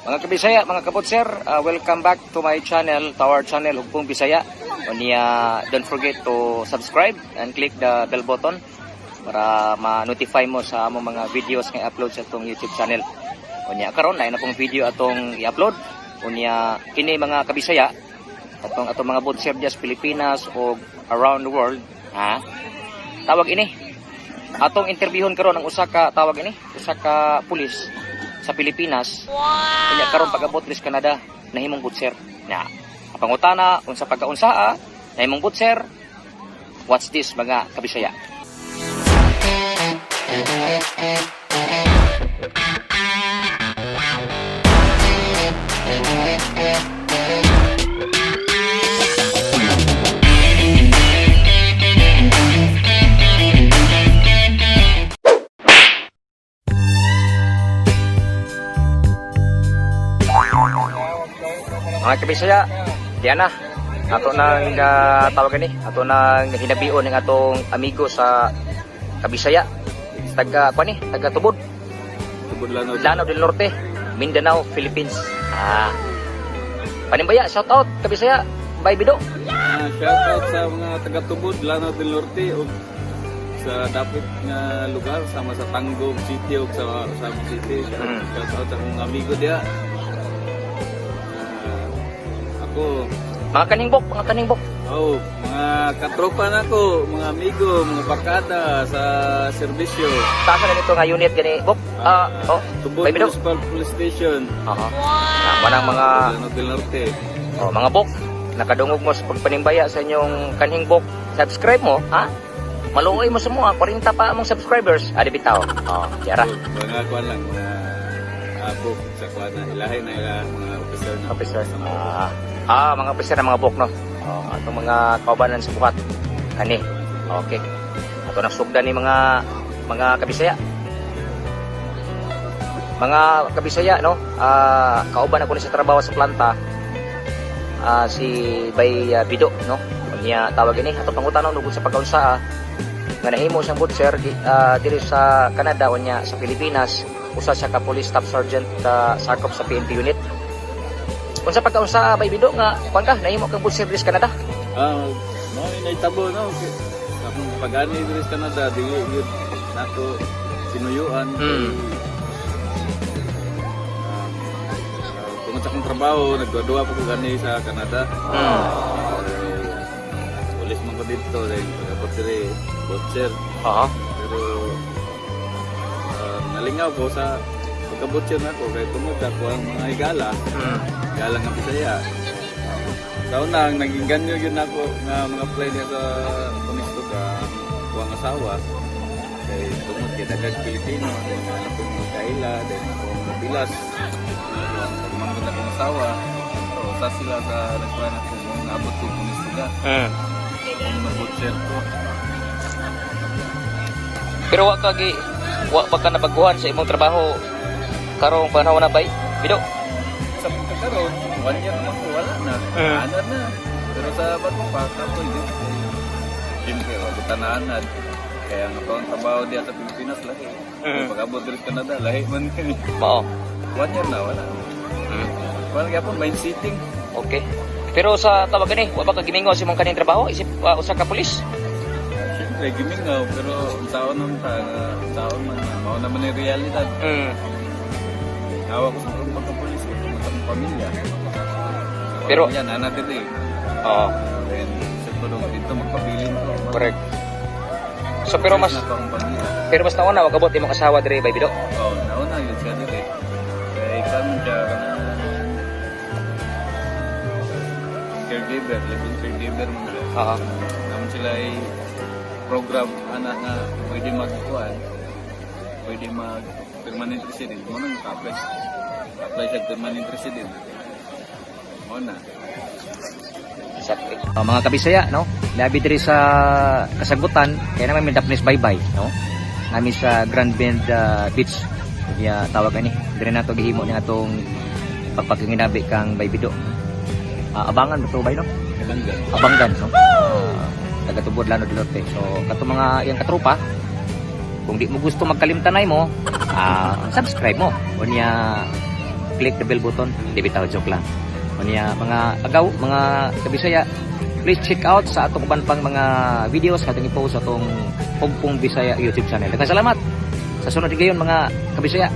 Mga kabisaya, mga kabutser, welcome back to my channel, to our channel, Hugpong Bisaya. Unya, don't forget to subscribe and click the bell button para ma-notify mo sa among mga videos nga i-upload sa atong YouTube channel. Unya, karon na pong video atong i-upload. Unya, kini mga kabisaya, atong atong mga butser diya sa Pilipinas o around the world, ha? Tawag ini. Atong interviewon karon ang usa ka, tawag ini, usa ka pulis sa Pilipinas. Wow. Unya karon pag-abot diri sa Canada, nahimong butcher. Na, ang pangutana unsa pagkaunsaa nahimong butcher. What's this, mga kabisaya? Mga kabisaya, diyan na. Ato nang tawag ini, ato nang hinabion ng atong amigo sa Kabisaya. Taga kuan ni, taga Tubod, Tubod, Lanao. Lanao del Norte, Mindanao, Philippines. Ah. Panimbaya, shout out Kabisaya, Bay Bido. Shout out sa mga taga Tubod, Lanao del Norte ug sa dapit nga lugar sama sa Tanggob City ug sa Samar City. Shout, shout out sa akong amigo diya. Ako, Mga kaningbok, mga kaningbok. Oh, mga katropa nako, mga amigo, mga barkada sa serbisyo. Taas na nito nga unit gani, Bok. Ah, oh, Tubod Bay Bido. Municipal Police Station. Oo. Ah, manang mga Lanao del Norte. Oh, mga bok, nakadungog mo sa pagpanimbaya sa inyong kanhing bok. Subscribe mo, ha? Maluoy mo sa mga 40 pa among subscribers. Adi bitaw. Oh, yara. So, mga kuan lang, mga abok sa kuan na ilahi na ila mga officer na. Officer. Ah, mga officer na mga bok, no. Oh, atong mga kaubanan sa buhat. Kani. Okay. Ato nang sugdan ni mga kabisaya. Mga kabisaya, no? Ah, kauban ako ni sa trabaho sa planta. Ah, si Bay Bido, no? Unya tawag ini ato pangutana ug sa pagkaunsa nga nahimo siyang butcher diri sa Canada, unya sa Pilipinas usa siya ka police staff sergeant, sakop sa PNP unit. Unsa pagkaunsa, Bay Bido, nga kuan ka nahimo kang butcher diri sa Canada? Ah, mao ni nahitabo, no. Akong pag-ani diri sa Canada, dili gyud nako sinuyuan. Tungod sa akong trabaho, nagduwa pa ko gani sa Canada. Pulis man ko dito, then pag-abot diri, butcher. Oo. Pero nalingaw ko sa pagka-butcher nako kay tungod sa ako ang mga higala, higala nga Bisaya. Sa una, ang naging ganyo yun ako nga mga apply niya sa Conestoga, ang asawa. Kay tungod kay daghang Pilipino, dahil nga alam kong mga kaila, dahil ako ang mabilas. Ang pagmangkot akong asawa, so, sa sila sa nagkuhan ako, kung naabot ko Conestoga, kung nag-butcher ko. Pero wa ka gi wa ba ka nabaguhan sa imong trabaho karong panahon na, Bay Bido? Sa pagkakaroon, one year naman ko, wala na. Anad na. Pero sa bago pa, kapoy din. Siyempre, wag anad. Kaya ang akong trabaho diya sa Pilipinas, lahi. Pag-abot diri sa Canada, lahi man. Mao. One year na, wala. Wala gyapon, mind sitting. Okay. Pero sa tawag gani, wa ba ka gimingaw sa imong kaning trabaho isip usa ka pulis? Siyempre, gimingaw, pero unsaon naman ta, nga unsaon man, mao naman ang realidad. Awa ko sa akong pagkapulis, eh, tungod sa akong pamilya. Pamilya, nana diri. Oo, Then, sa tulong dito, magpabilin ko. Correct. So pero mas Na akong pamilya. Pero mas nauna wa kabot imong asawa diri, Bay Bido. Oo, nauna yun siya dito eh. Kaya ikaw man siya kanang caregiver, living caregiver man siya. Oo. Naman sila ay program ana nga pwede magkuan, pwede mag permanent resident. Mao nang naka-apply. Apply siya permanent resident. Mao na. Exactly. Mga kabisaya, no? Labi diri sa kasagbutan, kaya naman may Daphne's Bye-Bye, no? Nami sa Grand Bend Beach. Kaya tawag ani, diri nato gihimo ni atong pagpakinginabi kang Bay Bido. Ah, abangan mo to, bay, no? Kabangga. Abanggan, no? Taga Tubod, Lanao del Norte. So, kato mga iyang katropa, kung di mo gusto magkalimtanay mo, subscribe mo. Unya, Click the bell button. Di bitaw, joke lang. Unya mga agaw, mga kabisaya, please check out sa atong uban pang mga videos katong i-post sa atong Hugpong Bisaya YouTube channel. Daghang salamat. Sa sunod gayon, mga kabisaya.